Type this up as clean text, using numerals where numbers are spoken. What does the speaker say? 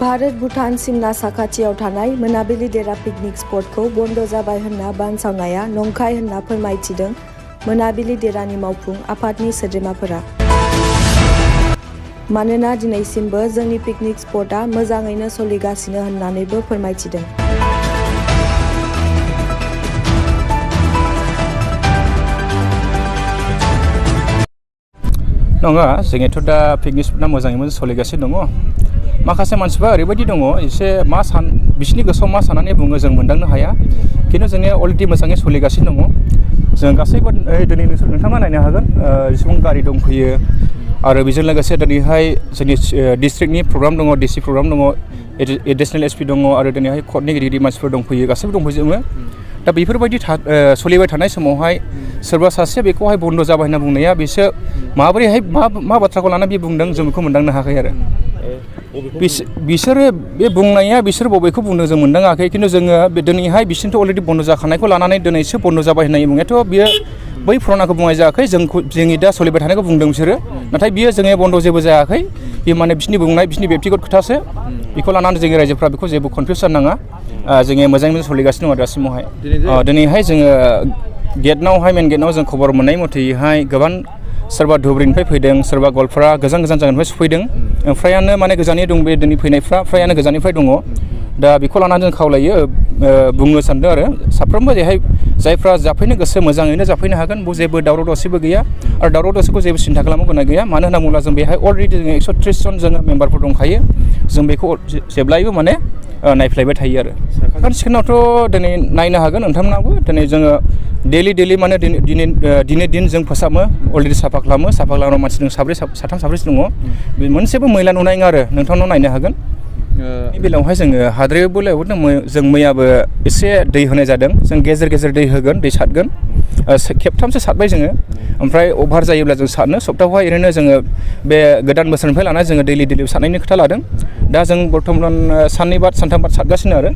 भारत भुटान सिमना साखाथियाव थानाय मोनाबिलि देरा पिकनिक स्पटखौ बन्द जाबाय होनना बानसावनाया नंखाय होनना फोरमायथिदों मोनाबिलि देरानि मावफुं आफादनि सोद्रोमाफोरा। मानोना दिनैसिमबो जोंनि पिकनिक स्पटआ मोजाङैनो सोलिगासिनो होननानैबो फोरमायथिदों। नङा, जोंनिथ' दा पिकनिक स्पटआ मोजाङै सोलिगासिनो दङ। माखासे मानसिफ्रा ओरैबायदि दङ, एसे बिसोरनि गोसोआव मा साननानै बुङो जों मोनदांनो हाया। खिन्थु जोंनिया अलरेडि मोजाङै सोलिगासिनो दङ। जों गासैबो दिनै नोंथाङा नायनो हागोन जेसेबां गारि दंफैयो आरो बेजों लोगोसे दिनैहाय जोंनि डिस्ट्रिक्टनि प्रग्राम दङ, डिसि प्रग्राम दङ, एडिसनेल एसपि दङ आरो दिनैहाय कर्टनि गिदिर गिदिर मानसिफोर दंफैयो, गासैबो दंफैजोबो। दा बेफोरबायदि सोलिबाय थानाय समावहाय सोरबा सासे बेखौहाय बन्द जाबाय होनना बुंनाया बिसोर माबोरैहाय मा बाथ्राखौ लानानै बे बुंदों जों बेखौ मोनदांनो हायाखै आरो। बिसोरो बे बुंनाया बिसोर बबेखौ बुंदों जों मोनदाङाखै। खिन्थु जोङो दिनैहाय बिसोरथ' अलरेडि बन्द जाखानायखौ लानानै दिनैसो बन्द जाबाय होननाय बुंनायाथ' बियो बै पुरानाखौ बुंनाय जायाखै, जोंनि दा सोलिबाय थानायखौ बुंदों बिसोरो। नाथाय बियो जोंनि बन्द जेबो जायाखै। बे माने बिसोरनि बुंनाय बिसोरनि बेक्तिगत खोथासो। बेखौ लानानै जोंनि रायजोफ्रा बेखौ जेबो कनफिउस जानाङा। जोङो मोजाङै सोलिगासिनो दङ दासिमावहाय। दिनैहाय जोङो गेटनावहाय मेन गेटनाव जों खबर मोननाय मथेहाय गोबां सोरबा धुबुरीनिफ्राय फैदों, सोरबा गवालपारा गोजान जायगानिफ्राय सफैदों। फ्रायानो माने गोजाननि दं, बे दिनै फैनायफ्रा फ्रायानो गोजाननिफ्राय दङ। दा बेखौ लानानै जों खावलायो, बुंनो सानदों आरो साफ्रोमबो जायफ्रा जाफैनो गोसो मोजाङैनो जाफैनो हागोन। बेयाव जेबो दावराव दावसिबो गैया आरो दावराव दावसिखौ जेबो सिन्था खालामनो गोनां गैया। मानो होनना बुङोब्ला जों बेहाय अलरेडि जोङो 130 जन जोङो मेम्बारफोर दंखायो। जों बेखौ जेब्लायबो माने नायफ्लायबाय थायो आरो। साखोन सिखोनावथ' दिनै नायनो हागोन नोंथांमोनाबो। दिनै जोङो डेलि माने दिनै दिन जों फोसाबो, अलरेडि साफा खालामो। साफा खालामनाय मानसि दं साथाम साब्रैसो दङ। मोनसेबो मैला नुनाय नङा आरो, नोंथांनाव नायनो हागोन। बे बेलायावहाय जोङो हाद्रायावबो जों मैयाबो एसे दै होनाय जादों। जों गेजेर दै होगोन, दै सारगोन। खेबथामसो सारबाय जोङो। ओमफ्राय अभार जायोब्ला जों सारनो सप्तायावहाय ओरैनो जोङो बे गोदान बोसोरनिफ्राय लानानै जोङो दैलि सारनायनि खोथा लादों। दा जों बर्थमान साननै बाद सानथाम बाद सारगासिनो आरो।